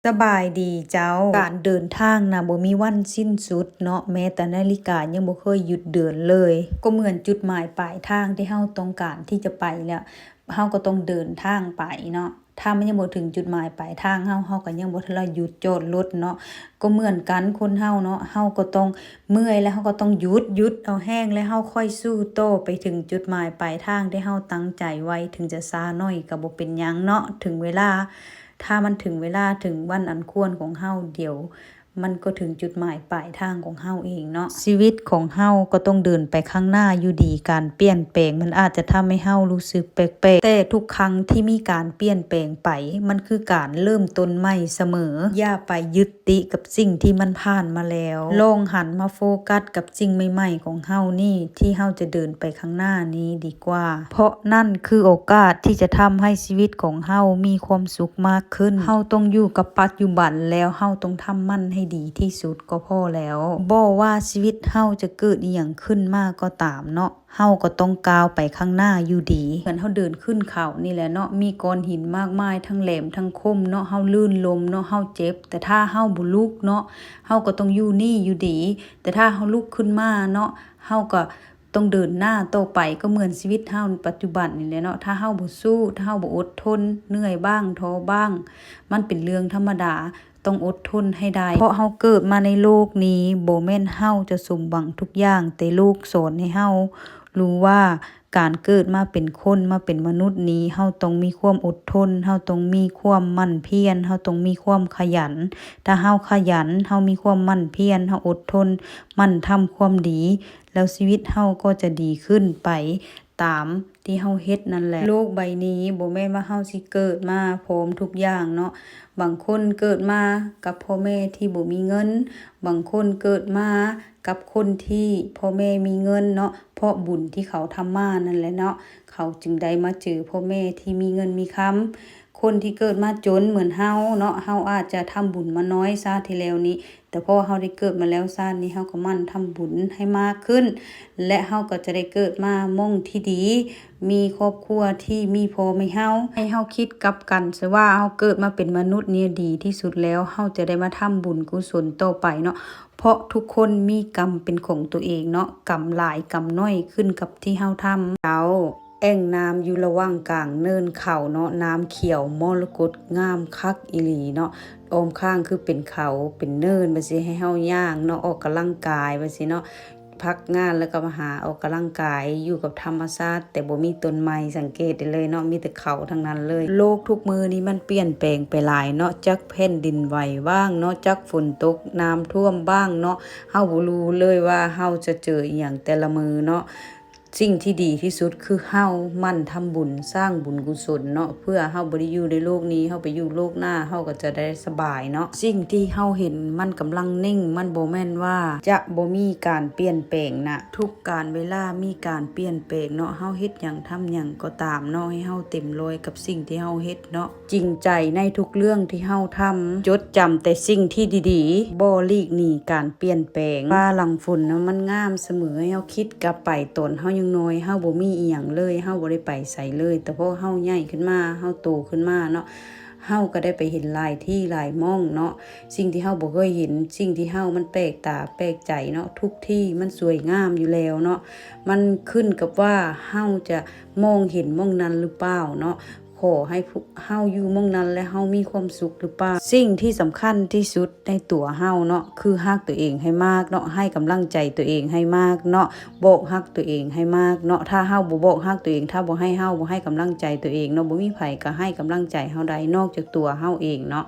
ສະບາຍດີເຈົ້າ. ການເດີນທາງນະບໍ່ມີວັນສິ້ນສຸດເນາະ, ແມ້ແຕ່ນາລິກາຍັງບໍ່ເຄີຍຢຸດເດີນເລີຍ. ກໍເໝືອນຈຸດໝາຍປາຍທາງທີ່ເຮົາຕ້ອງການທີ່ຈະໄປແລ້ວ, ເຮົາກໍຕ້ອງເດີນທາງໄປເນາະ. ຖ້າມັນຍັງບໍ່ເຖິງຈຸດໝາຍປາຍທາງເຮົາ, ເຮົາກໍຍັງບໍ່ທັນໄດ້ຢຸດຈອດລົດເນາະ. ກໍເໝືອນກັນຄົນເຮົາເນາະ, ເຮົາກໍຕ້ອງເມື່ອຍແລ້ວເຮົາກໍຕ້ອງຢຸດ, ຢຸດເອົາແຮງແລ້ວເຮົາຄ່ອຍສູ້ຕໍ່ໄປເຖິງຈຸດໝາຍປາຍທາງທີ່ເຮົາຕັ້ງໃຈໄວ້, ເຖິງຈະຊ້າໜ້ອຍກໍບໍ່ເປັນຫຍັງເນາະ. ເຖິງເວລາ ຖ້າມັນເຖິງເວລາ ເຖິງວັນອັນຄວນຂອງເຮົາ, ດຽວມັນກໍເຖິງຈຸດໝາຍປາຍທາງຂອງເຮົາເອງເນາະ. ຊີວິດຂອງເຮົາກໍຕ້ອງເດີນໄປຂ້າງໜ້າຢູ່ດີ. ການປ່ຽນແປງມັນອາດຈະທຳໃຫ້ເຮົາຮູ້ສຶກແປກໆ, ແຕ່ທຸກຄັ້ງທີ່ມີການປ່ຽນແປງໄປ, ມັນຄືການເລີ່ມຕົ້ນໃໝ່ສະເໝີ. ຢ່າໄປຍຶດຕິກັບສິ່ງທີ່ມັນຜ່ານມາແລ້ວ. ລອງຫັນມາໂຟກັສກັບສິ່ງໃໝ່ໆຂອງເຮົານີ້, ທີ່ເຮົາຈະເດີນໄປຂ້າງໜ້ານີ້ດີກວ່າ. ເພາະນັ້ນຄືໂອກາດທີ່ຈະທຳໃຫ້ຊີວິດຂອງເຮົາມີຄວາມສຸກມາກຂຶ້ນ. ເຮົາຕ້ອງຢູ່ກັບປັດຈຸບັນ ແລ້ວເຮົາຕ້ອງທຳມັນໃຫ້ດີທີ່ສຸດກໍພໍແລ້ວ. ບໍ່ວ່າຊີວິດເຮົາຈະເກີດອີ່ຫຍັງຂຶ້ນມາກໍຕາມເນາະ, ເຮົາກໍຕ້ອງກ້າວໄປຂ້າງໜ້າຢູ່ດີ. ເໝືອນເຮົາເດີນຂຶ້ນເຂົານີ້ແຫຼະເນາະ, ມີກ້ອນຫີນມາກມາຍ ທັງແຫຼມທັງຄົມເນາະ, ເຮົາລື່ນລົ້ມເນາະ, ເຮົາເຈັບ, ແຕ່ຖ້າເຮົາບໍ່ລຸກເນາະ, ເຮົາກໍຕ້ອງຢູ່ນີ້ຢູ່ດີ. ແຕ່ຖ້າເຮົາລຸກຂຶ້ນມາເນາະ, ເຮົາກໍ ຕ້ອງເດີນໜ້າຕໍ່ໄປ. ກໍເໝືອນຊີວິດເຮົາປັດຈຸບັນນີ້ແຫຼະເນາະ, ຖ້າເຮົາບໍ່ສູ້, ຖ້າເຮົາບໍ່ອົດທົນ, ເໜື່ອຍບ້າງ, ທໍ້ບ້າງ, ມັນເປັນເລື່ອງທຳມະດາ, ຕ້ອງອົດທົນໃຫ້ໄດ້. ເພາະເຮົາເກີດມາໃນໂລກນີ້, ບໍ່ແມ່ນເຮົາຈະສົມຫວັງທຸກຢ່າງ, ແຕ່ໂລກສອນໃຫ້ເຮົາຮູ້ວ່າ ການເກີດມາເປັນຄົນ, ມາເປັນມະນຸດນີ້, ເຮົາຕ້ອງມີຄວາມອົດທົນ, ເຮົາຕ້ອງມີຄວາມໝັ່ນພຽນ, ເຮົາຕ້ອງມີຄວາມຂະຫຍັນ. ຖ້າເຮົາຂະຫຍັນ, ເຮົາມີຄວາມໝັ່ນພຽນ, ເຮົາອົດທົນ, ໝັ່ນທຳຄວາມດີ, ແລ້ວຊີວິດເຮົາກໍຈະດີຂຶ້ນໄປຕາມທີ່ເຮົາເຮັດນັ້ນແຫຼະ. ໂລກໃບນີ້ບໍ່ແມ່ນວ່າເຮົາຊິເກີດມາພ້ອມທຸກຢ່າງເນາະ. ບາງຄົນເກີດມາກັບພໍ່ແມ່ທີ່ບໍ່ມີເງິນ, ບາງຄົນເກີດມາກັບຄົນທີ່ພໍ່ແມ່ມີເງິນເນາະ, ເພາະບຸນທີ່ເຂົາທຳມານັ້ນແຫຼະເນາະ, ເຂົາຈຶ່ງໄດ້ມາເຈີພໍ່ແມ່ທີ່ມີເງິນມີຄຳ. ຄົນທີ່ເກີດມາຈົນເໝືອນເຮົາເນາະ, ເຮົາອາດຈະທຳບຸນມານ້ອຍຊາດທີ່ແລ້ວນີ້, ແຕ່ພໍເຮົາໄດ້ເກີດມາແລ້ວຊາດນີ້ ເຮົາກໍໝັ່ນທຳບຸນໃຫ້ມາກຂຶ້ນ ແລະ ເຮົາກໍຈະໄດ້ເກີດມາໝ່ອງທີ່ດີ, ມີຄອບຄົວທີ່ມີພໍ່ມີເຮົາ. ໃຫ້ເຮົາຄິດກັບກັນຊະວ່າ ເຮົາເກີດມາເປັນມະນຸດນີ້ດີທີ່ສຸດແລ້ວ, ເຮົາຈະໄດ້ມາທຳບຸນກຸສົນຕໍ່ໄປເນາະ, ເພາະທຸກຄົນມີກຳເປັນຂອງຕົວເອງເນາະ, ກຳຫຼາຍກຳໜ້ອຍຂຶ້ນກັບທີ່ເຮົາທຳ. ເຈົ້າ. ແອ່ງນ້ຳຢູ່ລະຫວ່າງກາງເນີນເຂົາເນາະ, ນ້ຳຂຽວມໍລະກົດ ງາມຄັກອີ່ຫຼີເນາະ, ອ້ອມຂ້າງຄືເປັນເຂົາເປັນເນີນ ແບບຊີ້ ໃຫ້ເຮົາຍ່າງເນາະ, ອອກກຳລັງກາຍ ແບບຊີ້ເນາະ, ພັກງານແລ້ວກໍມາຫາອອກກຳລັງກາຍ ຢູ່ກັບທຳມະຊາດ ແຕ່ບໍ່ມີຕົ້ນໄມ້. ສັງເກດໄດ້ເລີຍເນາະ, ມີແຕ່ເຂົາທັງນັ້ນເລີຍ. ໂລກທຸກມື້ນີ້ມັນປ່ຽນແປງໄປຫຼາຍເນາະ, ຈັກແຜ່ນດິນໄຫວບ້າງເນາະ, ຈັກຝົນຕົກນ້ຳຖ້ວມບ້າງເນາະ, ເຮົາບໍ່ຮູ້ເລີຍວ່າເຮົາຈະເຈີອີ່ຫຍັງແຕ່ລະມື້ເນາະ. ສິ່ງທີ່ດີທີ່ສຸດຄືເຮົາໝັ່ນທຳບຸນ ສ້າງບຸນກຸສົນເນາະ, ເພື່ອເຮົາບໍ່ໄດ້ຢູ່ໃນໂລກນີ້, ເຮົາໄປຢູ່ໂລກໜ້າ, ເຮົາກໍຈະໄດ້ສະບາຍເນາະ. ສິ່ງທີ່ເຮົາເຫັນມັນກຳລັງເໜັງ, ມັນບໍ່ແມ່ນວ່າຈະບໍ່ມີການປ່ຽນແປງນະ. ທຸກການເວລາມີການປ່ຽນແປງເນາະ, ເຮົາເຮັດຫຍັງທຳຫຍັງກໍຕາມເນາະ, ໃຫ້ເຮົາເຕັມຮ້ອຍກັບສິ່ງທີ່ເຮົາເຮັດເນາະ. ຈິງໃຈໃນທຸກເລື່ອງທີ່ເຮົາທຳ, ຈົດຈຳແຕ່ສິ່ງທີ່ດີໆ, ບໍ່ຫຼີກໜີການປ່ຽນແປງ. ຟ້າຫຼັງຝົນນະ ມັນງາມສະເໝີ. ໃຫ້ເຮົາຄິດກັບໄປຕອນເຮົາຍັງນ້ອຍ, ເຮົາບໍ່ມີອີ່ຫຍັງເລີຍ, ເຮົາບໍ່ໄດ້ໄປໃສເລີຍ, ແຕ່ພໍເຮົາໃຫຍ່ຂຶ້ນມາ, ເຮົາໂຕຂຶ້ນມາເນາະ, ເຮົາກໍໄດ້ໄປເຫັນຫຼາຍທີ່ຫຼາຍໝ່ອງເນາະ, ສິ່ງທີ່ເຮົາບໍ່ເຄີຍເຫັນ, ສິ່ງທີ່ເຮົາມັນແປກຕາແປກໃຈເນາະ, ທຸກທີ່ມັນສວຍງາມຢູ່ແລ້ວເນາະ, ມັນຂຶ້ນກັບວ່າເຮົາຈະມອງເຫັນໝ່ອງນັ້ນຫຼືເປົ່າເນາະ. ຂໍໃຫ້ພວກເຮົາຢູ່ໝ່ອງນັ້ນ ແລະ ເຮົາມີຄວາມສຸກຫຼືເປົ່າ. ສິ່ງທີ່ສຳຄັນທີ່ສຸດໃນຕົວເຮົາເນາະ ຄືຮັກຕົວເອງໃຫ້ມາກເນາະ, ໃຫ້ກຳລັງໃຈຕົວເອງໃຫ້ມາກເນາະ, ບອກຮັກຕົວເອງໃຫ້ມາກເນາະ. ຖ້າເຮົາບໍ່ບອກຮັກຕົວເອງ, ຖ້າບໍ່ໃຫ້ເຮົາ ບໍ່ໃຫ້ກຳລັງໃຈຕົວເອງເນາະ, ບໍ່ມີໃຜກໍໃຫ້ກຳລັງໃຈເຮົາໄດ້ ນອກຈາກຕົວເຮົາເອງເນາະ.